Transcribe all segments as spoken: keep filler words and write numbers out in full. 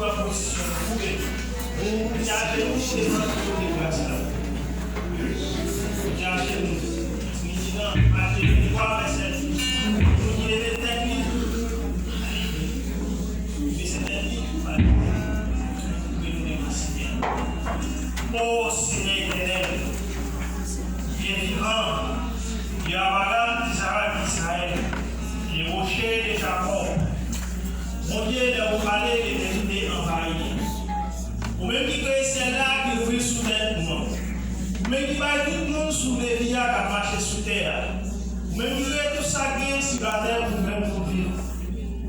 Pozisyon pou goumen. Pou chache nou devan tron de gras la. Pou chache nou. Li di nan Matye vennntwa, vèsè dis, pou ki leve tèt li, li bese tèt li, pou nou devan Senyè. O Senyè Etènèl, Dye vivan, Dye Abraram, Izarak, Izrayèl, Dye Woche de Jakòb. Bondye, lè ou pale, letènite anvayi. Ou menm ki kreye syèl la, ki louvri l sou tèt nou an. Ou menm ki bay tout moun sou levi a k ap mache sou tè a. Ou menm ki kreye tout sa k genyen sou latè pou menm nou viv.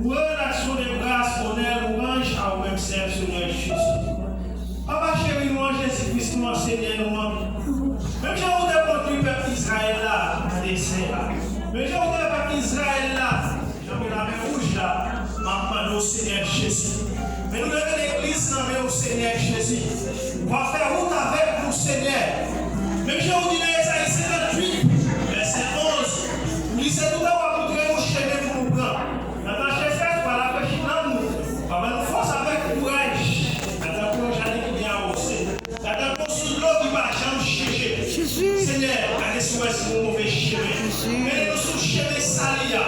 Louanj, aksyon de gras, onè, louanj a ou menm sèl, Senyè Jezi. Papa cheri nou an, Jezi Kris nou an, Senyè nou an. Menm jan ou te kondui pèp Izrayèl la nan dezè a. Menm jan ou te fè pèp Izrayèl la, nan lamè wouj la, m ap mande w, Senyè Jezi. Men nou leve legliz nan men w, Senyè Jezi. W ap fè wout avèk nou, Senyè. Menm jan ou di nan Ezayi senkantuit, vèsè onz, ou di se tout an w ap montre nou chemen pou nou pran. Nan tan chèchèch, w a rafrechi nanm nou. W a ban nou fòs avèk kouraj. Nan tan pou yon jaden ki byen awoze. Gade yon sous dlo ki pa janm chanje. Jezi. Senyè, gade si w wè si nou move chemen. Jezi. Mennen nou sou chemen sali a.